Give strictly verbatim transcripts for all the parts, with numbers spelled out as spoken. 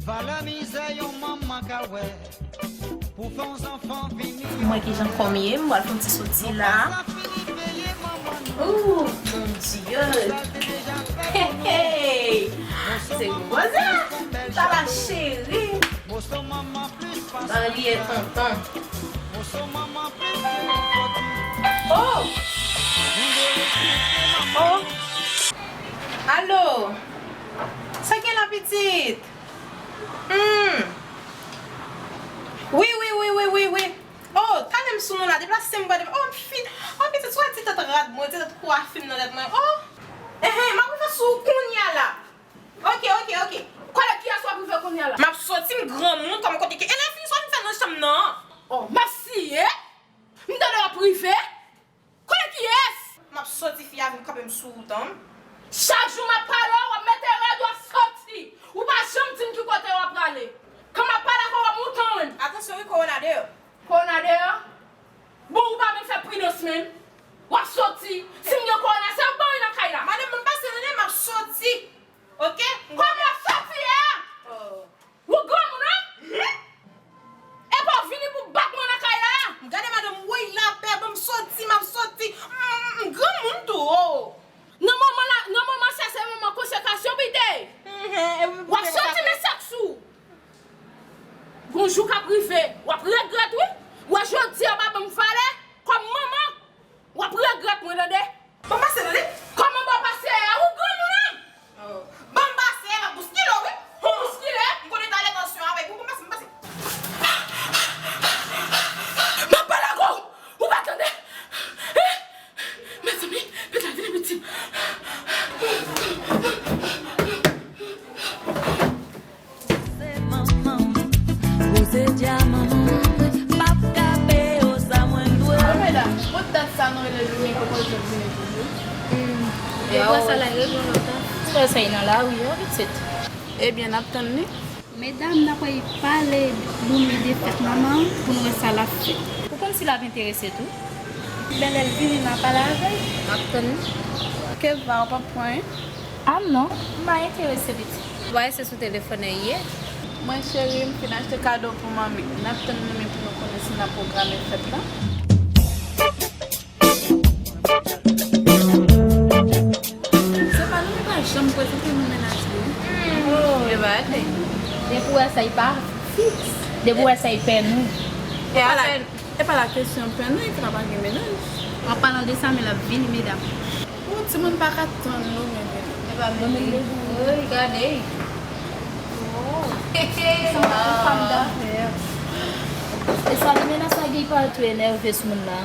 Valè mizè yon manman ka wè pou fè yon zanfan vini. Mwen ki jan kò m ye, m pral fè yon ti soti la. Ooh, mon Dieu! Hey, hey! Se gwo sa! Sa la cheri! Barye tonton! Oh! Oh! Alo! Sa gen la pitit? Hmm. Wi, wi, wi, wi, wi, wi. Oh, talè m sou nou la, deplase m gade. Oh, m fin. Oh, pitit, sou wè ti tèt rad mwen, ti tèt kwafi m nan tèt mwen. Oh. Ehe, m ap rive sou ou kounye a la. Ok, ok, ok. Kote kiyès w ap rive kounye a la? M ap soti, m granmoun, kòman kote ki. E lè fini sa w vin fè nan chanm nan? Oh, m ap siye. M tande w ap rive. Kote kiyès? M ap soti, fi a vin kanpe m sou wout an. Chak jou m ap pale w, w ap mete rad, w ap soti. Ou pa janm di m ki kote w ap prale. Kan m ap pale ak ou, w ap moute anlè m. Atansyon wi, kowona deyò. Kowona deyò? Bon, ou pa menm fè pridans menm. W ap soti. Si m gen kowona, se ou k ban mwen nan kay la. Madanm, ban m pase tande, m ap soti. Ok? Kòman w ap soti a? Oh. Ou granmoun, wi. Epa w vini pou bat mwen nan kay la? Gade madanm, woy lapè, ban m soti, m ap soti. M, m granmoun tou, oh. Nan moman la, nan moman sa, se moman konsekrasyon, pite. W ap soti, men sa k sou. Gon jou k ap rive, w ap regrèt, wi. W wè jodi a, w pa ban m valè kòm manman. W ap regrèt mwen, tande? Ban m pase, tande? Kòman ban w pase a? Ou granmoun, wi. Oh. Ban m pase, m ap bouskile w, wi. Ou bouskile? M konnen talè tansyon avèk ou. Ban m pase, m pase. M ap pale ak ou. Ou pa tande? Eh? Mezanmi, pita vini pitit. Se manman m, poze dyaman m, m p ap ka peye w sa mwen dwe w. Wi, medam, bon dat sa nou rele Louny poko janm vini toujou. Hmm. Depi sa la regle lontan. M wè sa nan lari an, pitit. Ebyen, n ap tann li. Medam, n ap pale Louny de fèt manman l pou n wè sa l ap fè. Ou konn si l ap enterese tou? Ben, lè l vini, n a pale avè l. M ap tann li. Keva, ou p ap pran anyen? Ah non, m pa enterese, pitit. Ou pa wè se sou telefòn nan l ye? Mwen, cheri, m fin achte kado pou manmi. N ap tann Louny pou nou konnen si n ap pwograme fèt la. Se pa nou, nou pa janm prezante nou mennaj nou. Hmm. Oh, e pa vre. Depi w wè sa, e pa fiks. Depi w wè sa, e pè nou. E pa la, e pa la kesyon pè nou, e pa gen mennaj. An palan de sa, men l ap vini, medam. Ou timoun pa ka tann nou, men vini. E pa menm li. Wi, gade. Oh. Sa yon fanm dafè. E sa, li mennaj sa, gen pa tou enève sou moun la.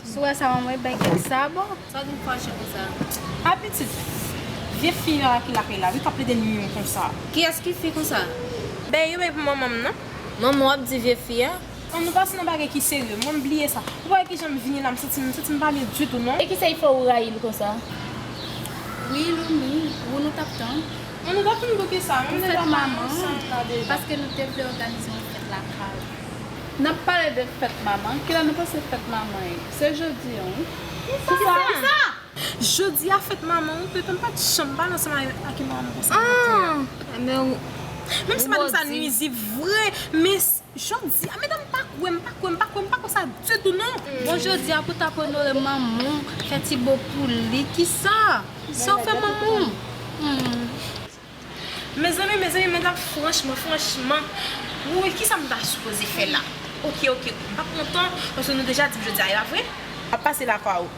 Si w wè sa, manman, e bay kèk sa, bon. Sa w vin fache konsa? A pitit, vye fi a ki lakay la, wi, k ap plede nwi w konsa. Kiyès ki fi konsa? Ben, yo bay pou manman m, non. Manman w ap di vye fi a? An nou pase nan bagay ki serye, mwen m bliye sa. Ou pa wè kijan m vini la, m santi m, m santi m pa byen ditou, non. E kisa ki fè w rayi l konsa? Wi, Louny, ou nou t ap tann. An nou t ap tann pou kisa? Pou fèt manman, paske nou te vle òganize yon fèt lakay ou. N ap pale de fèt manman. Kilè nou panse fèt manman ye? Se jodi a, wi. Kisa? Kisa? Jodi a fèt manman, wi, pitit, m pa t janm pale ansanm ak manman m konsa. Ah, men ou, menm si madanm sa nwizib vre, men s-, jodi a, medam, m pa kwè, m pa kwè, m pa kwè, m pa kwè sa ditou, non. Bon, jodi a, pou t ap onore manman w, fè ti bo pou li, kisa? Sa w fè manman w? Hmm. Mezanmi, mezanmi, medam, franchman, franchman, woy, kisa m ta sipoze fè la? Oke, oke, m p ap pran tan, paske nou deja di m jodi a, e pa vre? M ap pase lakay ou.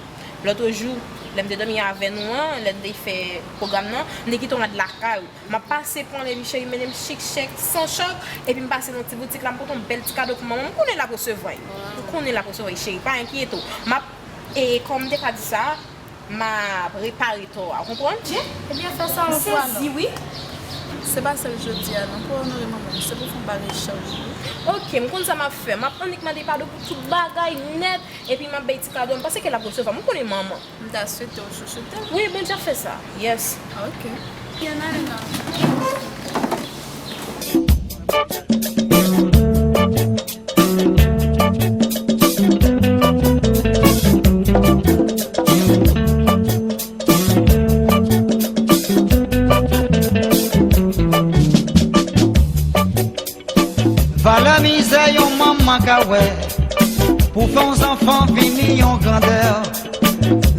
Lòt jou, lè m te dòmi avè nou an, lè n te fè pwogram nan, m te kite yon rad lakay ou. M ap pase pran li, cheri, mennen m chik chèk, san chòk, epi m pase nan ti boutik la, m pote yon bèl ti kado pou manman. M konnen l ap resevwa l. M konnen l ap resevwa l, cheri, pa enkyete w. M ap, e, kòman m te ka di sa, m ap repare tò a, ou konprann? Ebyen, fè sa yon fwa non. M sezi, wi. Se pa sèl jodi a non, pou onore manman m, se pou fè yon bagay chak jou. Oke, m konn sa m ap fè. M ap annik mande padon pou tout bagay nèt, epi m ap bay ti kado a. M panse ke l ap resevwa. M konnen manman. M ta swete w chouchoute l. Wi, Bondye ap fè sa. Yes. Ok. Ann ale non. Valè mizè yon manman ka wè pou fè yon zanfan vini yon grandè.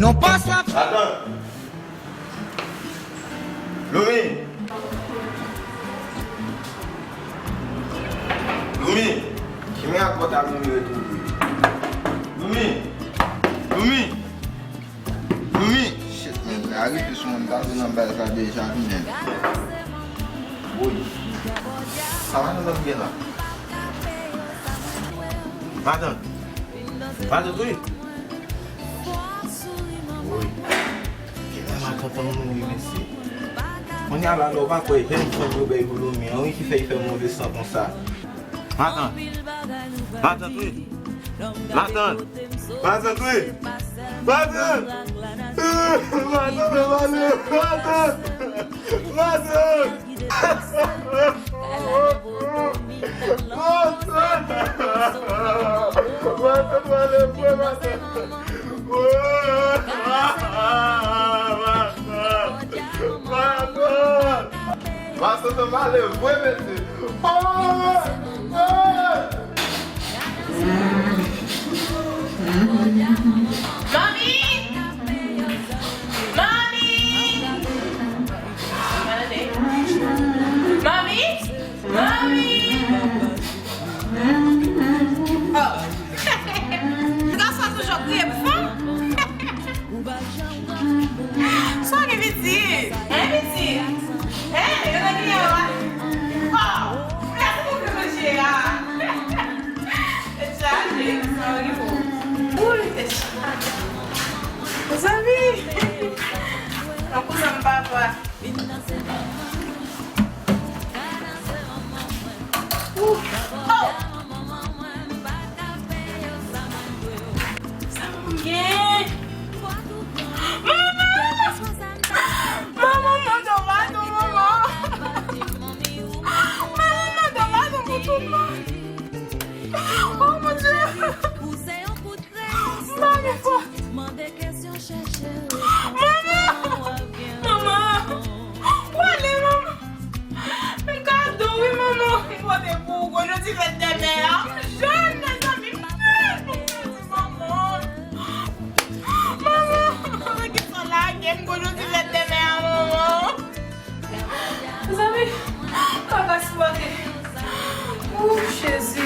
Non pa sa. Atann. Loumi. Loumi. Ki mirak pòt la Loumi retwouve? Loumi. Loumi. Loumi. Shit, men, lè a rive sou mwen, m ta vin anba sa deja, men. Woy. Sa madanm nan gen la? Madanm. Matant, wi. Wi. Genlè matant an mouri, mesye. Kounye a la, la, ou pa kwè, jèn fanm yo bay pou Loumi an, wi, ki fè l fè move san konsa. Matant. Matant, wi. Matant. Matant, wi. Matant. Matant, matant, matant. Matant. Matant. Matant, pale vre, matant. Matant. Matant, pale vre, mesye. Oh! Oh! Manmi! Manmi! Manmi! Manmi! Oh! Gason toujou ap kriye pou fanm? Sa gen pitit? Hein, pitit? Hein, yo nan kriye a? Oh! Mèsi pou manje a. Tèt chaje, sa w gen pou. Wouy, tèt chaje. Mezanmi. Yon kouzen m papa. Ouh. Oh! Sa m gen? Manman! Manman, manman, manman! Manman, manman, manman, manman! Oh, mon Dieu! Mande fòt. Manman! Manman! Ou ale, manman! Men kado, wi, manman! M pote pou ou, gwo jodi fèt dè mè a. M jèn, mezanmi, m jèn pou m di manman. Manman! Mwen ki sot lage m, gwo jodi fèt dè mè a, manman. Mezanmi, m pa ka sipòte. Ou, Jezi.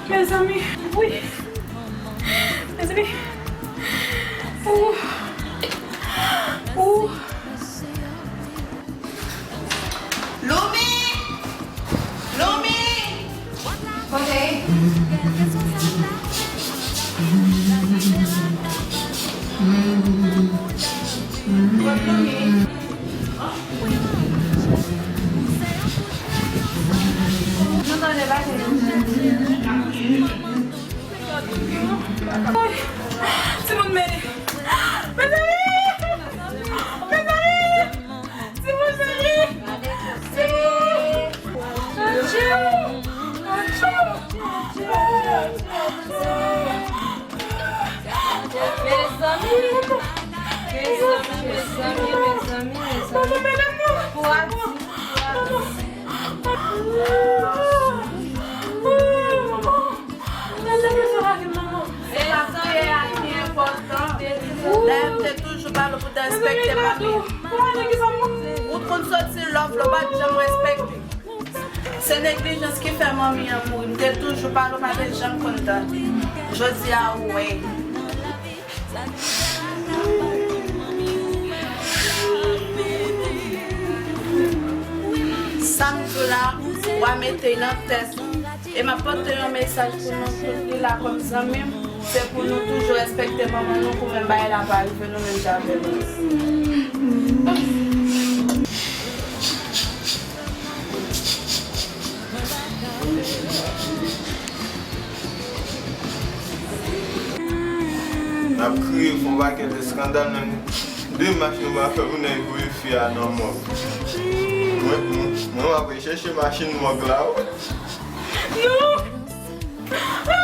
Mezanmi, wi. Mezanmi. Ou. Ou. Loumi! Loumi! Kote? Kot Loumi? Timoun, men. Mezanmi! Mezanmi! Timoun, mezanmi! Timoun! Adje! Adje! Mezanmi! Mezanmi, mezanmi, mezanmi, mezanmi. Kouraj, kouraj. Dayè, m te toujou pale w pou w te respekte papi. Ou t konn soti lòf la, ou pa t janm respekte. Se neglijans ki fè manmi an mouri. M te toujou pale w, pa te janm konn tande. Jodi a, ou wè. Sa m di w la, w a mete l nan tèt. E m ap pote yon mesaj pou nou tout ki la kòm zanmi m. Se pou nou toujou respekte manman nou, pou menm bagay la pa rive nou menm jan avè nou. N ap kriye, fè yon pakèt eskandal, menm demach nou pa fè pou nèg voye fi a nan mòg. Mwen, mwen, mwen, m ap chèche machin mòg la, wi. Non!